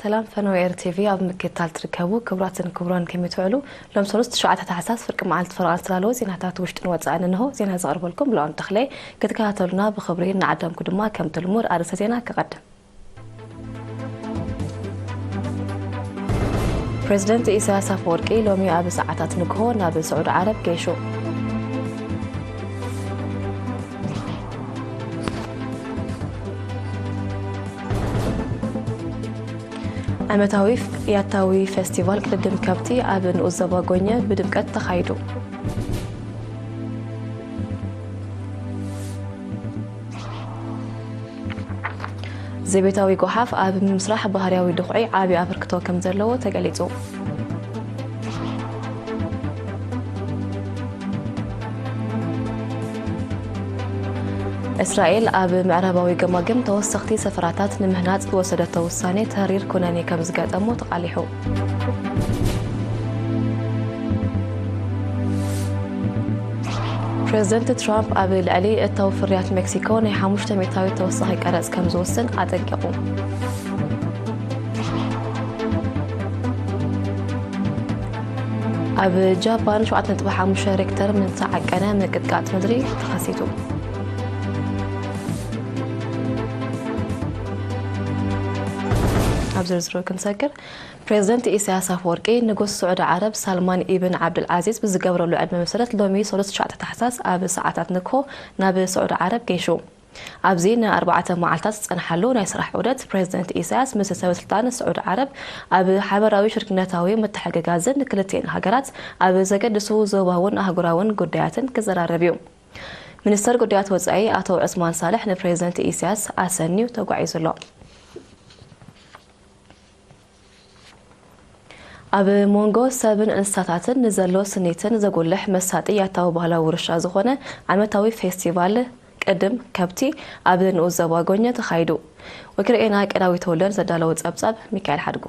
ሰላም ፈነወ ኤር ቲቪ ኣብ ምክትታል ትርከቡ ክቡራትን ክቡራን ከመይ ትውዕሉ? ሎም ሰሉስ ትሽዓተ ታሕሳስ ፍርቂ መዓልቲ ፈረቓ ዝተዳለወ ዜናታት ውሽጥን ወጻእን እንሆ። ዜና ዘቕርበልኩም ብለዋን ተኽለ። ክትከታተሉና ብኽብሪ እናዓደምኩ ድማ ከምቲ ልሙድ ኣርእስተ ዜና ክቐድም። ፕሬዚደንት ኢሳያስ ኣፈወርቂ ሎሚ ኣብ ሰዓታት ንግሆ ናብ ስዑዲ ዓረብ ገይሹ። ዓመታዊ ያታዊ ፌስቲቫል ቅድድም ከብቲ ኣብ ንኡስ ዞባ ጎኘ ብድምቀት ተኻይዱ። ዘቤታዊ ጓሓፍ ኣብ ምምስራሕ ባህርያዊ ድኹዒ ዓቢ ኣበርክቶ ከም ዘለዎ ተገሊጹ። እስራኤል ኣብ ምዕራባዊ ገማግም ተወሰኽቲ ሰፈራታት ንምህናጽ ዝወሰደቶ ውሳኔ ተሪር ኩነኔ ከም ዝገጠሞ ተቓሊሑ። ፕሬዚደንት ትራምፕ ኣብ ልዕሊ እታው ፍርያት ሜክሲኮ ናይ ሓሙሽተ ሚእታዊት ተወሳኺ ቀረጽ ከም ዝወስን ኣጠንቂቑ። ኣብ ጃፓን ሸውዓተ ነጥቢ ሓሙሽተ ሬክተር ምስ ዓቀነ ምንቅጥቃጥ ምድሪ ተኸሲቱ። ኣብ ዝርዝሩ ክንሰግር፣ ፕሬዚደንት ኢሳያስ ኣፈወርቂ ንጉስ ስዑዲ ዓረብ ሳልማን ኢብን ዓብዱል ዓዚዝ ብዝገበረሉ ዕድመ መሰረት ሎሚ ሰሉስ ትሽዓተ ታሕሳስ ኣብ ሰዓታት ንግሆ ናብ ስዑዲ ዓረብ ገይሹ። ኣብዚ ንኣርባዕተ መዓልታት ዝጸንሓሉ ናይ ስራሕ ዑደት፣ ፕሬዚደንት ኢሳያስ ምስ ሰበ ስልጣን ስዑዲ ዓረብ ኣብ ሓበራዊ ሽርክነታዊ ምትሕግጋዝን ክልቲኤን ሃገራት ኣብ ዘገድሱ ዞባውን ኣህጉራውን ጉዳያትን ክዘራረብ እዩ። ሚኒስተር ጉዳያት ወጻኢ ኣቶ ዑስማን ሳልሕ ንፕሬዚደንት ኢሳያስ ኣሰንዩ ተጓዒዙ ኣሎ። ኣብ መንጎ ሰብን እንስሳታትን ንዘሎ ስኒትን ዘጉልሕ መሳጢ ያታዊ ባህላዊ ውርሻ ዝኾነ ዓመታዊ ፌስቲቫል ቅድም ከብቲ ኣብ ንኡስ ዞባ ጎኘ ተኻይዱ። ወኪል ሬና ቀዳዊ ተወልደን ዘዳለወ ጸብጻብ ሚካኤል ሓድጉ።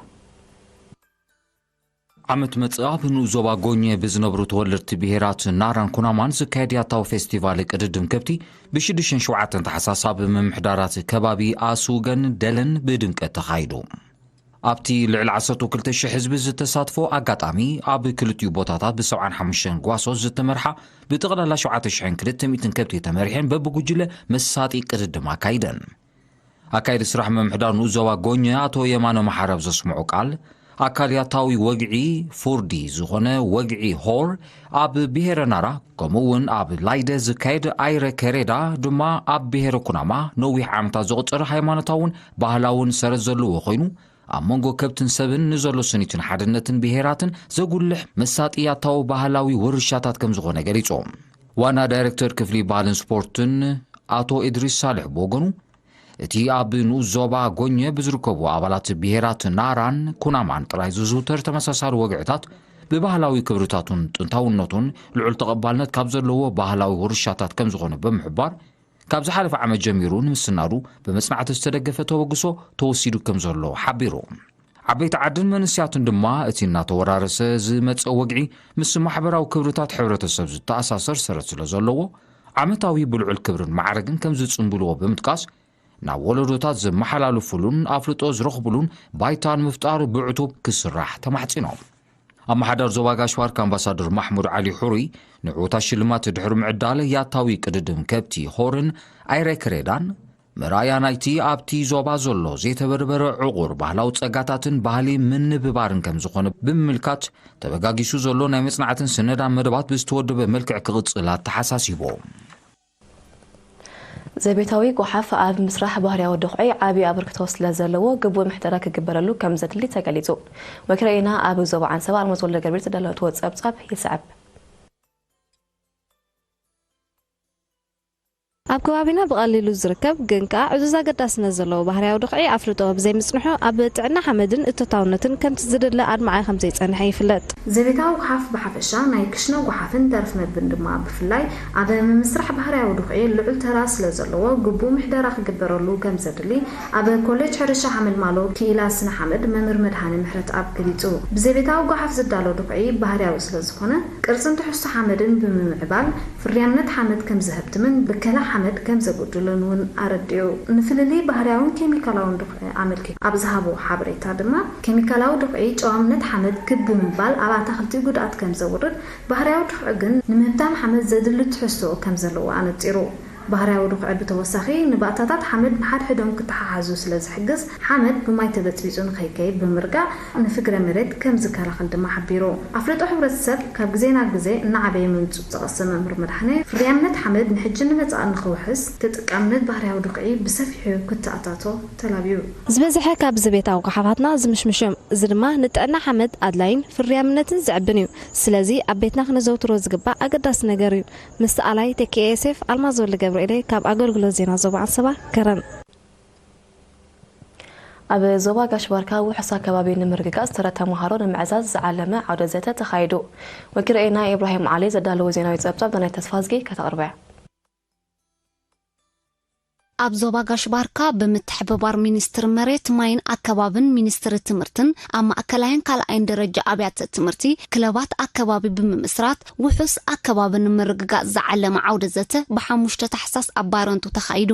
ዓመት መጽእ ኣብ ንኡስ ዞባ ጎኘ ብዝነብሩ ተወለድቲ ብሄራት ናራን ኩናማን ዝካየድ ያታዊ ፌስቲቫል ቅድድም ከብቲ ብሽዱሽተን ሸውዓተን ታሕሳስ ኣብ ምምሕዳራት ከባቢ ኣሱገን ደለን ብድምቀት ተኻይዱ። ኣብቲ ልዕሊ ዓሰርተ ክልተ ሽሕ ህዝቢ ዝተሳትፎ ኣጋጣሚ፣ ኣብ ክልቲኡ ቦታታት ብሰብዓን ሓሙሽተን ጓሶት ዝተመርሓ ብጠቕላላ ሸውዓተ ሽሕን ክልተ ሚእትን ከብቲ ተመሪሐን በብጉጅለ መሳጢ ቅድድም ኣካይደን። ኣካይዲ ስራሕ ምምሕዳር ንኡስ ዞባ ጎኘ ኣቶ የማነ መሓረብ ዘስምዑ ቃል፣ ኣካል ያታዊ ወግዒ ፉርዲ ዝኾነ ወግዒ ሆር ኣብ ብሄረ ናራ፣ ከምኡ እውን ኣብ ላይደ ዝካየድ ኣይረ ከሬዳ ድማ ኣብ ብሄረ ኩናማ ነዊሕ ዓመታት ዘቑጸረ ሃይማኖታውን ባህላውን ሰረት ዘለዎ ኮይኑ፣ ኣብ መንጎ ከብትን ሰብን ንዘሎ ስኒትን ሓድነትን ብሄራትን ዘጉልሕ መሳጢ ያታዊ ባህላዊ ውርሻታት ከም ዝኾነ ገሊጾም። ዋና ዳይሬክተር ክፍሊ ባህልን ስፖርትን ኣቶ ኢድሪስ ሳልሕ ብወገኑ፣ እቲ ኣብ ንኡስ ዞባ ጎኘ ብዝርከቡ ኣባላት ብሄራት ናራን ኩናማን ጥራይ ዝዝውተር ተመሳሳሊ ወግዕታት ብባህላዊ ክብርታቱን ጥንታውነቱን ልዑል ተቐባልነት ካብ ዘለዎ ባህላዊ ውርሻታት ከም ዝኾነ ብምሕባር፣ ካብ ዝሓለፈ ዓመት ጀሚሩ ንምስናዱ ብመጽናዕቲ ዝተደገፈ ተበግሶ ተወሲዱ ከም ዘሎ ሓቢሩ። ዓበይቲ ዓድን መንእሰያትን ድማ እቲ እናተወራረሰ ዝመጸ ወግዒ ምስ ማሕበራዊ ክብርታት ሕብረተሰብ ዝተኣሳሰር ሰረት ስለ ዘለዎ፣ ዓመታዊ ብልዑል ክብርን ማዕረግን ከም ዝጽንብልዎ ብምጥቃስ፣ ናብ ወለዶታት ዘመሓላልፉሉን ኣፍልጦ ዝረኽቡሉን ባይታ ንምፍጣር ብዕቱብ ክስራሕ ተማሕጺኖም። ኣመሓዳሪ ዞባ ጋሽ ባርካ ኣምባሳደር ማሕሙድ ዓሊ ሑሩይ፣ ንዕውታት ሽልማት ድሕሪ ምዕዳል ያታዊ ቅድድም ከብቲ ሆርን ኣይሬክሬዳን፣ መርኣያ ናይቲ ኣብቲ ዞባ ዘሎ ዘይተበርበረ ዕቑር ባህላዊ ጸጋታትን ባህሊ ምንብባርን ከም ዝኾነ ብምምልካት፣ ተበጋጊሱ ዘሎ ናይ መጽናዕትን ስነዳን መደባት ብዝተወደበ መልክዕ ክቕጽል ኣተሓሳሲቦም። ዘቤታዊ ጓሓፍ ኣብ ምስራሕ ባህርያዊ ድኹዒ ዓቢ ኣበርክቶ ስለ ዘለዎ፣ ግቡእ ምሕደራ ክግበረሉ ከም ዘድሊ ተገሊጹ። ወኪል ሬና ኣብ ዞባ ዓንሰባ ኣልማዝ ወልደገብርኤል ዘዳለወቶ ጸብጻብ ይስዕብ። ኣብ ከባቢና ብቐሊሉ ዝርከብ ግን ከኣ ዕዙዝ ኣገዳስነት ዘለዎ ባህርያዊ ድኹዒ ኣፍልጦ ብዘይምጽንሑ፣ ኣብ ጥዕና ሓመድን እቶታውነትን ከምቲ ዝድለ ኣድማዒ ከም ዘይጸንሐ ይፍለጥ። ዘቤታዊ ጓሓፍ ብሓፈሻ፣ ናይ ክሽነ ጓሓፍን ተረፍ መግብን ድማ ብፍላይ፣ ኣብ ምምስራሕ ባህርያዊ ድኹዒ ልዑል ተራ ስለ ዘለዎ፣ ግቡእ ምሕደራ ክግበረሉ ከም ዘድሊ፣ ኣብ ኮሌጅ ሕርሻ ሓመልማሎ ክኢላ ስነ ሓመድ መምህር መድሃኔ ምሕረትኣብ ገሊጹ። ብዘቤታዊ ጓሓፍ ዝዳሎ ድኹዒ ባህርያዊ ስለ ዝኾነ፣ ቅርጽን ትሕዝቶ ሓመድን ብምምዕባል፣ ፍርያምነት ሓመድ ከም ዘህብትምን ብከላ ሓመድ ከም ዘጉድሉን እውን ኣረዲኡ። ንፍልልይ ባህርያውን ኬሚካላውን ድኹዒ ኣመልኪቱ ኣብ ዝሃቦ ሓበሬታ ድማ፣ ኬሚካላዊ ድኹዒ ጨዋምነት ሓመድ ክብ ብምባል ኣብ ኣታኽልቲ ጉድኣት ከም ዘውርድ፣ ባህርያዊ ድኹዒ ግን ንምህብታም ሓመድ ዘድሊ ትሕዝቶ ከም ዘለዎ ኣነጺሩ። ባህርያዊ ድኹዒ ብተወሳኺ ንባእታታት ሓመድ ንሓድሕዶም ክተሓሓዙ ስለ ዝሕግዝ፣ ሓመድ ብማይ ተበጽቢጹ ንኸይከይድ ብምርጋእ ንፍግረ መሬት ከም ዝከላኸል ድማ ሓቢሩ። ኣፍልጦ ሕብረተሰብ ካብ ግዜ ናብ ግዜ እናዓበየ ምምጽኡ ዝጠቐሰ መምህር መድሓኔ፣ ፍርያምነት ሓመድ ንሕጂ ንመጻኢ ንኽውሕስ፣ ተጠቃምነት ባህርያዊ ድኹዒ ብሰፊሑ ክተኣታቶ ተላብዩ። ዝበዝሐ ካብዚ ቤታዊ ጓሓፋትና ዝምሽምሽ እዮም። እዚ ድማ ንጥዕና ሓመድ ኣድላይን ፍርያምነትን ዘዕብን እዩ። ስለዚ ኣብ ቤትና ክነዘውትሮ ዝግባእ ኣገዳሲ ነገር እዩ። ምስ ሰኣላይ ተኪኤ ዮሴፍ፣ ኣልማዝ ወልደ ገብርኤለይ ካብ ኣገልግሎት ዜና ዞባ ዓንሰባ፣ ከረን። ኣብ ዞባ ጋሽ ባርካ ውሑስ ኣከባቢ ንምርግጋጽ ተራ ተመሃሮ ንምዕዛዝ ዝዓለመ ዓውደ ዘተ ተኻይዱ። ወኪል ርኤና ኢብራሂም ዓሊ ዘዳለዎ ዜናዊ ጸብጻብ ዳናይት ተስፋዝጊ ከተቕርቦ እያ። ኣብ ዞባ ጋሽ ባርካ ብምትሕብባር ሚኒስትሪ መሬት፣ ማይን ኣከባብን ሚኒስትሪ ትምህርትን ኣብ ማእከላይን ካልኣይን ደረጃ ኣብያተ ትምህርቲ ክለባት ኣከባቢ ብምምስራት ውሑስ ኣከባቢ ንምርግጋጽ ዝዓለመ ዓውደ ዘተ ብሓሙሽተ ታሕሳስ ኣብ ባረንቱ ተኻይዱ።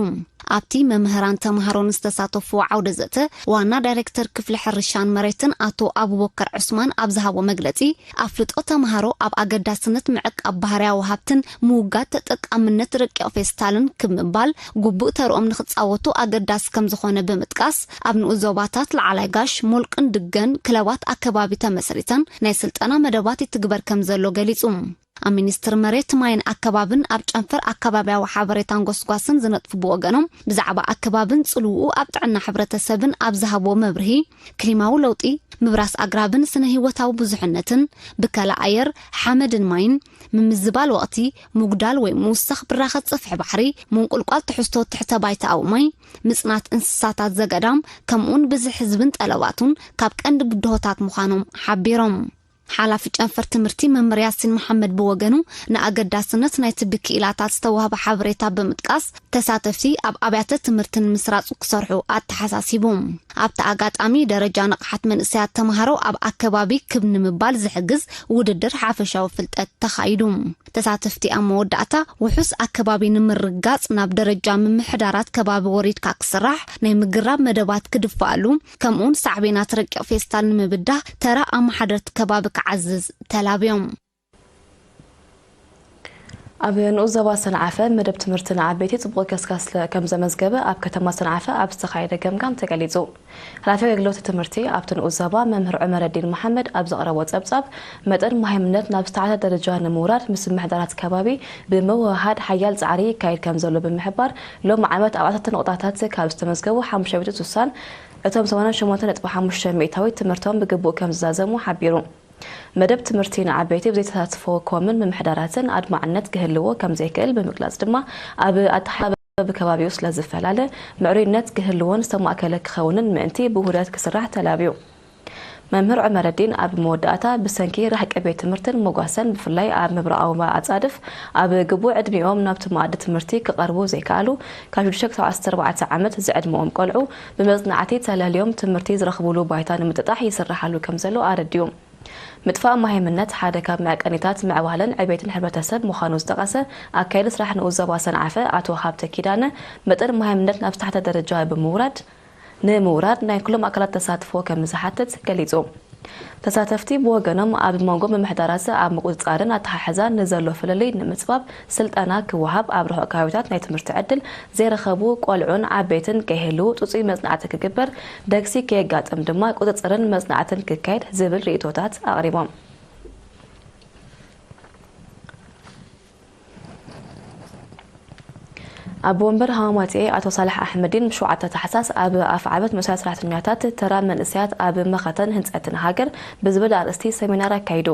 ኣብቲ መምህራን ተምሃሮን ዝተሳተፍዎ ዓውደ ዘተ ዋና ዳይሬክተር ክፍሊ ሕርሻን መሬትን ኣቶ ኣቡበከር ዑስማን ኣብ ዝሃቦ መግለጺ፣ ኣፍልጦ ተምሃሮ ኣብ ኣገዳስነት ምዕቃብ ባህርያዊ ሃብትን ምውጋድ ተጠቃምነት ረቂቕ ፌስታልን ክብ ምባል ግቡእ ተርኦም ንኽጻወቱ ኣገዳሲ ከም ዝኾነ ብምጥቃስ፣ ኣብ ንኡስ ዞባታት ላዕላይ ጋሽ፣ ሞልቅን ድገን ክለባት ኣከባቢ ተመስሪተን ናይ ስልጠና መደባት ይትግበር ከም ዘሎ ገሊጹ። ኣብ ሚኒስትሪ መሬት፣ ማይን ኣከባብን ኣብ ጨንፈር ኣከባብያዊ ሓበሬታን ጎስጓስን ዝነጥፉ ብወገኖም፣ ብዛዕባ ኣከባብን ጽልውኡ ኣብ ጥዕና ሕብረተሰብን ኣብ ዝሃብዎ መብርሂ፣ ክሊማዊ ለውጢ፣ ምብራስ ኣግራብን ስነ ህይወታዊ ብዙሕነትን፣ ብከላ ኣየር፣ ሓመድን ማይን፣ ምምዝባል ወቕቲ፣ ምጉዳል ወይ ምውሳኽ ብራኸ ጽፍሒ ባሕሪ፣ ምንቁልቋል ትሕዝቶ ትሕተ ባይታዊ ማይ፣ ምጽናት እንስሳታት ዘገዳም፣ ከምኡውን ብዝሒ ህዝብን ጠለባቱን ካብ ቀንዲ ብድሆታት ምዃኖም ሓቢሮም። ሓላፊ ጨንፈር ትምህርቲ መምህር ያሲን መሓመድ ብወገኑ፣ ንኣገዳስነት ናይቲ ብክኢላታት ዝተዋህበ ሓበሬታ ብምጥቃስ፣ ተሳተፍቲ ኣብ ኣብያተ ትምህርቲ ንምስራጹ ክሰርሑ ኣተሓሳሲቡ። ኣብቲ ኣጋጣሚ፣ ደረጃ ንቕሓት መንእሰያት ተምሃሮ ኣብ ኣከባቢ ክብ ንምባል ዝሕግዝ ውድድር ሓፈሻዊ ፍልጠት ተኻይዱ። ተሳተፍቲ ኣብ መወዳእታ፣ ውሑስ ኣከባቢ ንምርግጋጽ ናብ ደረጃ ምምሕዳራት ከባቢ ወሪድካ ክስራሕ፣ ናይ ምግራብ መደባት ክድፋኣሉ፣ ከምኡውን ሳዕቤናት ረቂቕ ፌስታል ንምብዳህ ተራ ኣመሓደርቲ ከባቢ ክዓዝዝ ተላብዮም። ኣብ ንኡስ ዞባ ሰንዓፈ መደብ ትምህርቲ ንዓበይቲ ጽቡቕ ገስጋስ ስለ ከም ዘመዝገበ ኣብ ከተማ ሰንዓፈ ኣብ ዝተኻየደ ገምጋም ተገሊጹ። ሓላፊ ኣገልግሎት ትምህርቲ ኣብቲ ንኡስ ዞባ መምህር ዑመረዲን መሓመድ ኣብ ዘቕረቦ ጸብጻብ፣ መጠን መሃይምነት ናብ ዝተሓተ ደረጃ ንምውራድ ምስ ምምሕዳራት ከባቢ ብምውህሃድ ሓያል ጻዕሪ ይካየድ ከም ዘሎ ብምሕባር፣ ሎሚ ዓመት ኣብ ዓሰርተ ነቑጣታት ካብ ዝተመዝገቡ ሓሙሽተ ሚእቲ ስሳን እቶም ሰማንያን ሸሞንተን ነጥቢ ሓሙሽተ ሚእታዊት ትምህርቶም ብግቡእ ከም ዝዛዘሙ ሓቢሩ። መደብ ትምህርቲ ንዓበይቲ ብዘይተሳትፎ ኮምን ምምሕዳራትን ኣድማዕነት ክህልዎ ከም ዘይክእል ብምግላጽ ድማ፣ ኣብ ኣተሓባበቢ ከባቢኡ ስለ ዝፈላለ፣ ምዕሩይነት ክህልዎን ዝተማእከለ ክኸውንን ምእንቲ ብውህደት ክስራሕ ተላብዩ። መምህር ዑመረዲን ኣብ መወዳእታ፣ ብሰንኪ ርሕቂ ቤት ትምህርትን መጓሰን፣ ብፍላይ ኣብ ምብራቓዊ ኣጻድፍ፣ ኣብ ግቡእ ዕድሚኦም ናብቲ መኣዲ ትምህርቲ ክቐርቡ ዘይከኣሉ፣ ካብ ሽዱሽተ ክሳብ ዓሰርተ ኣርባዕተ ዓመት ዝዕድመኦም ቆልዑ ብመጽናዕቲ ተለልዮም ትምህርቲ ዝረኽቡሉ ባይታ ንምጥጣሕ ይስራሓሉ ከም ዘሎ ኣረዲኡ። ምጥፋእ መሃይምነት ሓደ ካብ መዐቀኒታት ምዕባለን ዕቤትን ሕብረተሰብ ምዃኑ ዝጠቐሰ ኣካያዲ ስራሕ ንኡስ ዞባ ሰንዓፈ ኣቶ ሃብተ ኪዳነ፣ መጠን መሃይምነት ናብ ዝተሓተ ደረጃ ብምውራድ፣ ንምውራድ ናይ ኩሎም ኣካላት ተሳትፎ ከም ዝሓትት ገሊጹ። ተሳተፍቲ ብወገኖም፣ ኣብ መንጎ ምምሕዳራት ኣብ ምቁጽጻርን ኣተሓሕዛን ንዘሎ ፍልልይ ንምጽባብ ስልጠና ክወሃብ፣ ኣብ ርሑቕ ከባቢታት ናይ ትምህርቲ ዕድል ዘይረኸቡ ቆልዑን ዓበይትን ከይህልዉ ጽጹይ መጽናዕቲ ክግበር፣ ደግሲ ከየጋጥም ድማ ቁጽጽርን መጽናዕትን ክካየድ ዝብል ርእይቶታት ኣቕሪቦም። ኣቦ ወንበር ሃማማትኤ ኣቶ ሳልሕ ኣሕመዲን ብሸውዓተ ታሕሳስ ኣብ ኣፍ ዓመት መሳይ ሰራሕተኛታት ተራ መንእሰያት ኣብ መኸተን ህንጸትን ሃገር ብዝብል ኣርእስቲ ሰሚናር ኣካይዱ።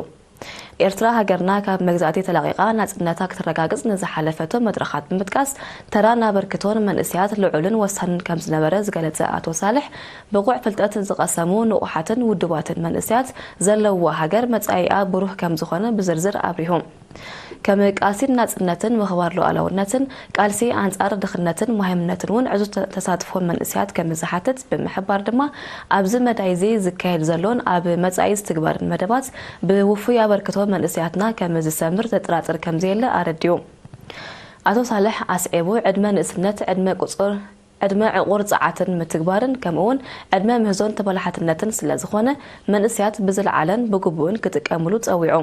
ኤርትራ ሃገርና ካብ መግዛእቲ ተላቒቓ ናጽነታ ክትረጋግጽ ንዝሓለፈቶ መድረኻት ብምጥቃስ፣ ተራን ኣበርክቶን መንእሰያት ልዑልን ወሳንን ከም ዝነበረ ዝገለጸ ኣቶ ሳልሕ፣ ብቑዕ ፍልጠት ዝቐሰሙ ንቑሓትን ውዱባትን መንእሰያት ዘለውዋ ሃገር መጻኢኣ ብሩህ ከም ዝኾነ ብዝርዝር ኣብሪሁ። ከም ቃልሲ ናጽነትን ምኽባር ሉዓላውነትን፣ ቃልሲ ኣንጻር ድኽነትን መሃይምነትን እውን ዕዙዝ ተ-፣ ተሳትፎ መንእሰያት ከም ዝሓትት ብምሕባር ድማ፣ ኣብዚ መዳይ እዚ ዝካየድ ዘሎን ኣብ መጻኢ ዝትግበርን መደባት ብውፉይ ኣበርክቶ መንእሰያትና ከም ዝሰምር ዘጠራጥር ከም ዘየለ ኣረዲኡ። ኣቶ ሳልሕ ኣስዒቡ፣ ዕድመ ንእስነት ዕድመ ቁጹር ዕድመ ዕቑር ጸዓትን ምትግባርን ከምኡ እውን ዕድመ ምህዞን ተበላሓትነትን ስለ ዝኾነ፣ መንእሰያት ብዝለዓለን ብግቡእን ክጥቀምሉ ጸዊዑ።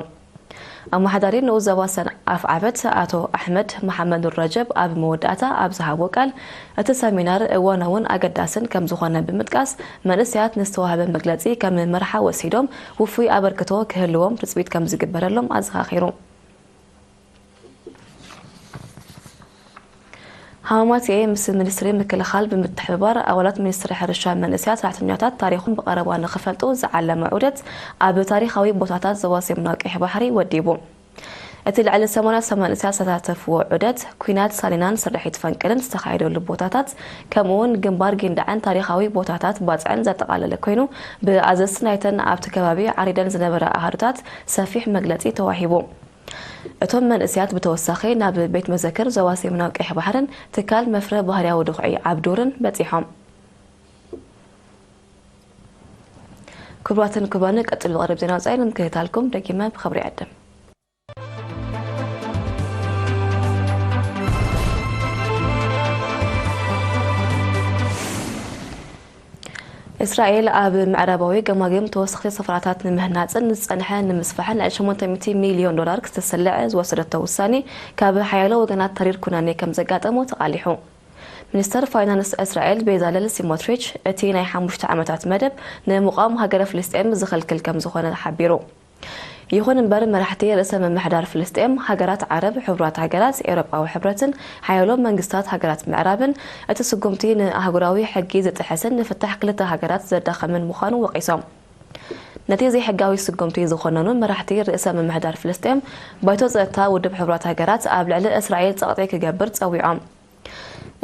ኣመሓዳሪ ንኡስ ዞባ ሰንዓፍ ዓበት ኣቶ ኣሕመድ መሓመድ ኑር ረጀብ ኣብ መወዳእታ ኣብ ዝሃቦ ቃል፣ እቲ ሰሚናር እዋናውን ኣገዳስን ከም ዝኾነ ብምጥቃስ፣ መንእሰያት ንዝተዋህበ መግለጺ ከም መርሓ ወሲዶም ውፉይ ኣበርክቶ ክህልዎም ትጽቢት ከም ዝግበረሎም ኣዘኻኺሩ። ሃማማት ምስ ሚኒስትሪ ምክልኻል ብምትሕብባር ኣባላት ሚኒስትሪ ሕርሻ መንእሰያት ሰራሕተኛታት ታሪኹም ብቐረባ ንኽፈልጡ ዝዓለመ ዑደት ኣብ ታሪኻዊ ቦታታት ዞባ ሰሜናዊ ቀይሕ ባሕሪ ወዲቡ። እቲ ልዕሊ ሰማንያ መንእሰያት ዝተሳተፍዎ ዑደት፣ ኲናት ሳሊናን ስርሒት ፈንቅልን ዝተኻየደሉ ቦታታት፣ ከምኡውን ግንባር ጊንዳዕን ታሪኻዊ ቦታታት ባጽዕን ዘጠቓለለ ኮይኑ፣ ብኣዘዝቲ ናይተን ኣብቲ ከባቢ ዓሪደን ዝነበራ ኣሃዱታት ሰፊሕ መግለጺ ተዋሂቡ። እቶም መንእሰያት ብተወሳኺ ናብ ቤት መዘክር ዞባ ሰሜናዊ ቀይሕ ባሕርን ትካል መፍረ ባህርያዊ ድኹዒ ዓብዱርን በጺሖም። ክቡራትን ክቡራንን፣ ቀጺሉ ዝቐርብ ዜና ወጻኢ ንምክትታልኩም ደጊመ ብኽብሪ ይዕድም። እስራኤል ኣብ ምዕራባዊ ገማግም ተወሰኽቲ ስፍራታት ንምህናጽን ንዝጸንሐ ንምስፋሕን ልዕሊ ሸሞንተ ሚእቲ ሚልዮን ዶላር ክተስልዕ ዝወሰደቶ ውሳኔ፣ ካብ ሓያሎ ወገናት ተሪር ኩነኔ ከም ዘጋጠሞ ተቓሊሑ። ሚኒስተር ፋይናንስ እስራኤል ቤዛለል ሲሞትሪች፣ እቲ ናይ ሓሙሽተ ዓመታት መደብ ንምቋም ሃገረ ፍልስጤም ዝኽልክል ከም ዝኾነ ሓቢሩ። ይኹን እምበር፣ መራሕቲ ርእሰ ምምሕዳር ፍልስጤም፣ ሃገራት ዓረብ፣ ሕቡራት ሃገራት፣ ኤውሮጳዊ ሕብረትን ሓያሎ መንግስታት ሃገራት ምዕራብን፣ እቲ ስጉምቲ ንኣህጉራዊ ሕጊ ዝጥሕስን ንፍታሕ ክልተ ሃገራት ዘዳኸምን ምዃኑ ወቒሶም። ነቲ ዘይሕጋዊ ስጉምቲ ዝኾነኑ መራሕቲ ርእሰ ምምሕዳር ፍልስጤም፣ ባይቶ ጸጥታ ውድብ ሕቡራት ሃገራት ኣብ ልዕሊ እስራኤል ጸቕጢ ክገብር ጸዊዖም።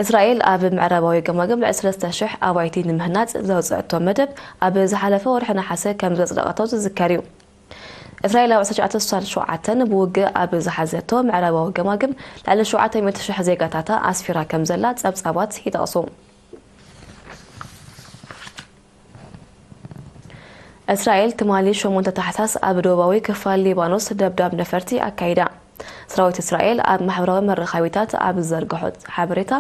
እስራኤል ኣብ ምዕራባዊ ገማግም ልዕሊ ሰለስተ ሽሕ ኣባይቲ ንምህናጽ ዘውጽአቶ መደብ፣ ኣብ ዝሓለፈ ወርሒ ነሓሰ ከም ዘጽደቐቶ ዝዝከር እዩ። እስራኤል ኣብ ዕስራ ትሽዓተ ስሳን ሸውዓተን ብውግእ ኣብ ዝሓዘቶ ምዕራባዊ ገማግም፣ ልዕሊ ሸውዓተ ሚእቲ ሽሕ ዜጋታታ ኣስፊራ ከም ዘላ ጸብጻባት ይጠቕሱ። እስራኤል ትማሊ ሸሞንተ ታሕሳስ ኣብ ደቡባዊ ክፋል ሊባኖስ ደብዳብ ነፈርቲ ኣካይዳ። ሰራዊት እስራኤል ኣብ ማሕበራዊ መራኸቢታት ኣብ ዝዘርግሖ ሓበሬታ፣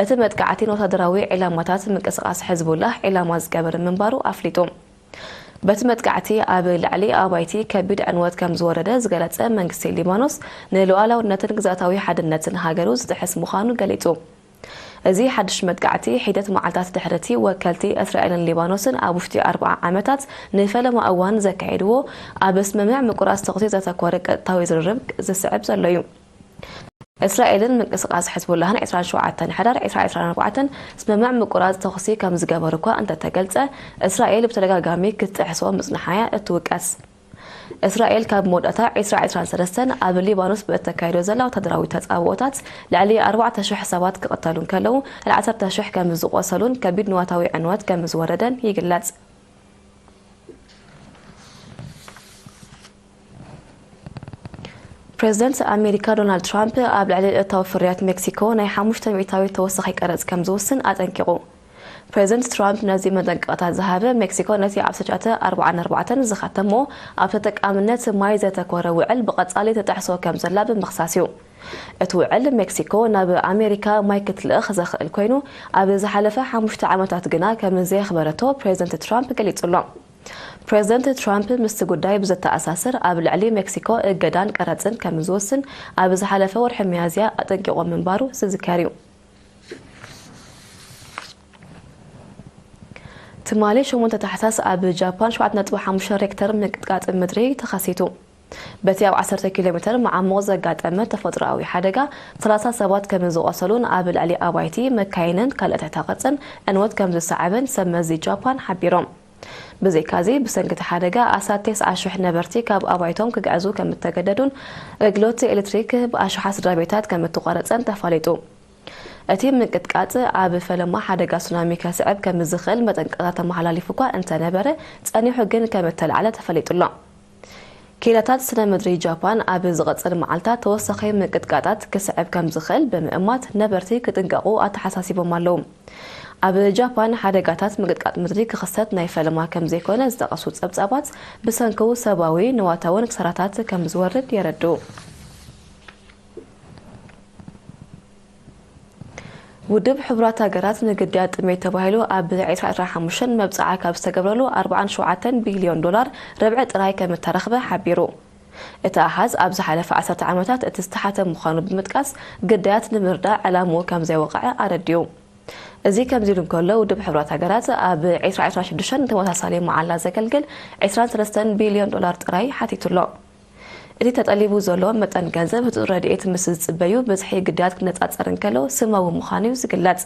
እቲ መጥቃዕቲ ንወታደራዊ ዒላማታት ምንቅስቓስ ሕዝቡላህ ዒላማ ዝገበረ ምንባሩ ኣፍሊጡ። በቲ መጥቃዕቲ ኣብ ልዕሊ ኣባይቲ ከቢድ ዕንወት ከም ዝወረደ ዝገለጸ መንግስቲ ሊባኖስ፣ ንሉዓላውነትን ግዝኣታዊ ሓድነትን ሃገሩ ዝጥሕስ ምዃኑ ገሊጹ። እዚ ሓድሽ መጥቃዕቲ፣ ሒደት መዓልታት ድሕሪቲ ወከልቲ እስራኤልን ሊባኖስን ኣብ ውሽጢ ኣርብዓ ዓመታት ንፈለማ እዋን ዘካየድዎ፣ ኣብ ስምምዕ ምቁራጽ ተኹሲ ዘተኮረ ቀጥታዊ ዝርርብ ዝስዕብ ዘሎ እዩ። እስራኤልን ምንቅስቓስ ሕዝቡላህን ዕስራን ሸውዓተን ሕዳር ዕስራ ዕስራን ኣርባዕተን ስምምዕ ምቁራጽ ተኹሲ ከም ዝገበሩ እኳ እንተተገልጸ፣ እስራኤል ብተደጋጋሚ ክትጥሕሶ ምጽንሓያ እትውቀስ። እስራኤል ካብ መወዳእታ ዕስራ ዕስራን ሰለስተን ኣብ ሊባኖስ ብእተካይዶ ዘላ ወታደራዊ ተጻብኦታት ልዕሊ ኣርባዕተ ሽሕ ሰባት ክቕተሉ እንከለዉ፣ ልዕሊ ዓሰርተ ሽሕ ከም ዝቖሰሉን ከቢድ ንዋታዊ ዕንወት ከም ዝወረደን ይግለጽ። ፕሬዚደንት ኣሜሪካ ዶናልድ ትራምፕ ኣብ ልዕሊ እታዊ ፍርያት ሜክሲኮ ናይ ሓሙሽተ ሚእታዊት ተወሳኺ ቀረጽ ከም ዝውስን ኣጠንቂቑ። ፕሬዚደንት ትራምፕ ነዚ መጠንቀቕታ ዝሃበ፣ ሜክሲኮ ነቲ ኣብ ትሽዓተ ኣርባዓን ኣርባዕተን ዝኸተምዎ ኣብ ተጠቃምነት ማይ ዘተኮረ ውዕል ብቐጻሊ ትጥሕሶ ከም ዘላ ብምኽሳስ እዩ። እቲ ውዕል፣ ሜክሲኮ ናብ ኣሜሪካ ማይ ክትልእኽ ዘኽእል ኮይኑ፣ ኣብ ዝሓለፈ ሓሙሽተ ዓመታት ግና ከም ዘየኽበረቶ ፕሬዚደንት ትራምፕ ገሊጹ ኣሎ። ፕሬዚደንት ትራምፕ ምስቲ ጉዳይ ብዘተኣሳስር፣ ኣብ ልዕሊ ሜክሲኮ እገዳን ቀረጽን ከም ዝወስን ኣብ ዝሓለፈ ወርሒ ሚያዝያ ኣጠንቂቑ ምንባሩ ዝዝከር እዩ። ትማሊ ሸሞንተ ታሕሳስ ኣብ ጃፓን ሸውዓተ ነጥቢ ሓሙሽተ ሬክተር ምንቅጥቃጥ ምድሪ ተኸሲቱ። በቲ ኣብ ዓሰርተ ኪሎ ሜተር መዓሙቕ ዘጋጠመ ተፈጥሮኣዊ ሓደጋ፣ ሰላሳ ሰባት ከም ዝቖሰሉን ኣብ ልዕሊ ኣባይቲ፣ መካይንን ካልእ ትሕተ ቅርጽን ዕንወት ከም ዝሰዓበን ሰብ መዚ ጃፓን ሓቢሮም። ብዘይካዚ፣ ብሰንኪ እቲ ሓደጋ ኣስታት ተስዓ ሽሕ ነበርቲ ካብ ኣባይቶም ክግዕዙ ከም እተገደዱን ኣገልግሎት ኤሌክትሪክ ብኣሽሓት ስድራ ቤታት ከም እተቋረጸን ተፋሊጡ። እቲ ምንቅጥቃጥ ኣብ ፈለማ ሓደጋ ሱናሚ ከስዕብ ከም ዝኽእል መጠንቀቕታ ተመሓላሊፉ እኳ እንተነበረ፣ ጸኒሑ ግን ከም እተላዕለ ተፈሊጡ ኣሎ። ክኢላታት ስነ ምድሪ ጃፓን ኣብ ዝቕጽል መዓልታት ተወሳኺ ምንቅጥቃጣት ክስዕብ ከም ዝኽእል ብምእማት ነበርቲ ክጥንቀቑ ኣተሓሳሲቦም ኣለዉ። ኣብ ጃፓን ሓደጋታት ምንቅጥቃጥ ምድሪ ክኽሰት ናይ ፈለማ ከም ዘይኮነ ዝጠቐሱ ጸብጻባት፣ ብሰንኩ ሰብኣዊ ንዋታውን ክሳራታት ከም ዝወርድ የረድኡ። ውድብ ሕቡራት ሃገራት ንግዳያት ጥሜት ተባሂሉ ኣብ ዕስራ ዕስራ ሓሙሽተ መብጽዓ ካብ ዝተገብረሉ ኣርባዓን ሸውዓተን ቢልዮን ዶላር ርብዒ ጥራይ ከም እተረኽበ ሓቢሩ። እቲ ኣሃዝ ኣብ ዝሓለፈ ዓሰርተ ዓመታት እቲ ዝተሓተ ምዃኑ ብምጥቃስ፣ ግዳያት ንምርዳእ ዕላምኡ ከም ዘይወቕዐ ኣረዲኡ። እዚ ከምዚ ኢሉ እንከሎ፣ ውድብ ሕቡራት ሃገራት ኣብ ዕስራ ዕስራ ሽዱሽተ ንተመሳሳሊ መዓላ ዘገልግል ዕስራን ሰለስተን ቢልዮን ዶላር ጥራይ ሓቲቱ ኣሎ። እቲ ተጠሊቡ ዘሎ መጠን ገንዘብ ህጹጽ ረድኤት ምስ ዝጽበዩ ብዝሒ ግዳያት ክነጻጸር እንከሎ ስማዊ ምዃኑ እዩ ዝግለጽ።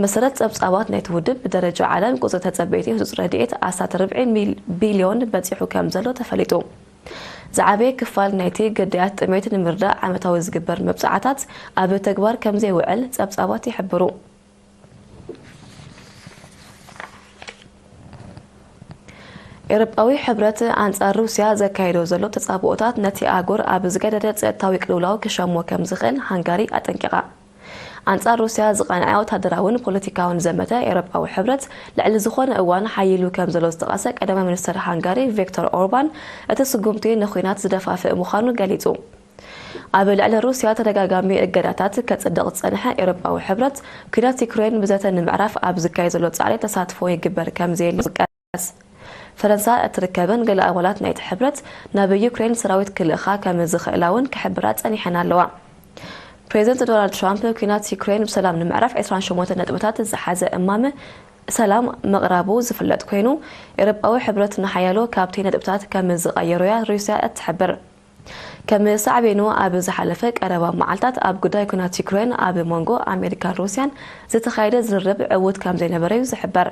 መሰረት ጸብጻባት ናይቲ ውድብ፣ ብደረጃ ዓለም ቁጽሪ ተጸበይቲ ህጹጽ ረድኤት ኣስታት ርብዒ ሚል-፣ ቢልዮን በጺሑ ከም ዘሎ ተፈሊጡ። ዝዓበየ ክፋል ናይቲ ግዳያት ጥሜት ንምርዳእ ዓመታዊ ዝግበር መብጽዓታት ኣብ ተግባር ከም ዘይውዕል ጸብጻባት ይሕብሩ። ኤውሮጳዊ ሕብረት ኣንጻር ሩስያ ዘካየዶ ዘሎ ተጻብኦታት ነቲ ኣህጉር ኣብ ዝገደደ ጸጥታዊ ቅልውላው ክሸሞ ከም ዝኽእል ሃንጋሪ ኣጠንቂቓ። ኣንጻር ሩስያ ዝቐንዐ ወታደራውን ፖለቲካውን ዘመተ ኤውሮጳዊ ሕብረት ልዕሊ ዝኾነ እዋን ሓይሉ ከም ዘሎ ዝጠቐሰ ቀዳማይ ሚኒስትር ሃንጋሪ ቪክቶር ኦርባን፣ እቲ ስጉምቲ ንኹናት ዝደፋፍእ ምዃኑ ገሊጹ። ኣብ ልዕሊ ሩስያ ተደጋጋሚ እገዳታት ከጽድቕ ዝጸንሐ ኤውሮጳዊ ሕብረት፣ ኲናት ዩክሬን ብዘተ ንምዕራፍ ኣብ ዝካየድ ዘሎ ጻዕሪ ተሳትፎ ይግበር ከም ዘየለ ይጥቀስ። ፈረንሳ እትርከበን ገለ ኣባላት ናይቲ ሕብረት ናብ ዩክሬን ሰራዊት ክልእኻ ከም ዝኽእላ እውን ክሕብራ ጸኒሐን ኣለዋ። ፕሬዚደንት ዶናልድ ትራምፕ፣ ኲናት ዩክሬን ብሰላም ንምዕራፍ ዕስራን ሸሞንተን ነጥብታት ዝሓዘ እማመ ሰላም ምቕራቡ ዝፍለጥ ኮይኑ፣ ኤውሮጳዊ ሕብረት ንሓያሎ ካብቲ ነጥብታት ከም ዝቐየሩ'ያ ሩስያ እትሕብር። ከም ሳዕቤኑ፣ ኣብ ዝሓለፈ ቀረባ መዓልታት ኣብ ጉዳይ ኲናት ዩክሬን ኣብ መንጎ ኣሜሪካን ሩስያን ዝተኻየደ ዝርርብ ዕዉት ከም ዘይነበረ እዩ ዝሕበር።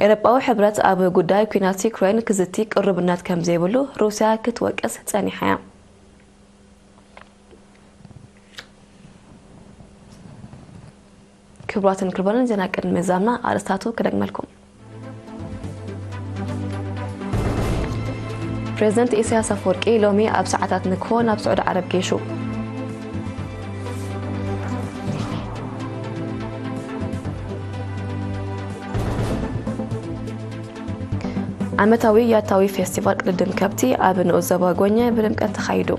ኤውሮጳዊ ሕብረት ኣብ ጉዳይ ኲናት ዩክሬን ክዝቲ ቅሩብነት ከም ዘይብሉ ሩስያ ክትወቅስ ጸኒሓ እያ። ክቡራትን ክቡራን፣ ዜና ቅድሚ ምዛምና ኣርእስታቱ ክደግመልኩም። ፕሬዚደንት ኢሳያስ ኣፈወርቂ ሎሚ ኣብ ሰዓታት ንግሆ ናብ ስዑዲ ዓረብ ገይሹ። ዓመታዊ ያታዊ ፌስቲቫል ቅድድም ከብቲ ኣብ ንኡስ ዞባ ጎኘ ብድምቀት ተኻይዱ።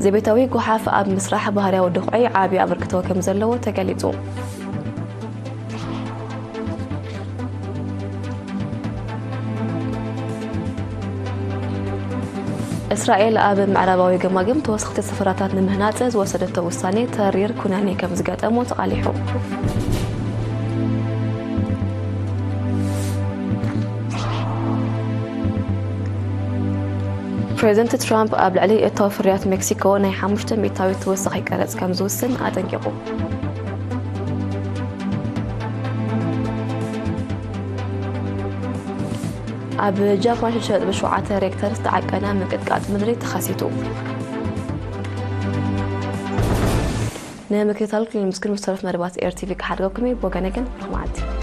ዘቤታዊ ጓሓፍ ኣብ ምስራሕ ባህርያዊ ድኹዒ ዓቢ ኣበርክቶ ከም ዘለዎ ተገሊጹ። እስራኤል ኣብ ምዕራባዊ ገማግም ተወሰኽቲ ስፍራታት ንምህናጽ ዝወሰደቶ ውሳኔ ተሪር ኩነኔ ከም ዝገጠሞ ተቓሊሑ። ፕሬዚደንት ትራምፕ ኣብ ልዕሊ እታው ፍርያት ሜክሲኮ ናይ ሓሙሽተ ሚእታዊት ተወሳኺ ቀረጽ ከም ዝውስን ኣጠንቂቑ። ኣብ ጃፓን ሽዱሽተ ነጥቢ ሸውዓተ ሬክተር ዝተዓቀነ ምንቅጥቃጥ ምድሪ ተኸሲቱ። ንምክትታል ክልል ምስክር ምስ ተረፍ መደባት ኤር ቲቪ ክሓድገኩም እዩ። ብወገነ ግን ብሩኽ መዓልቲ።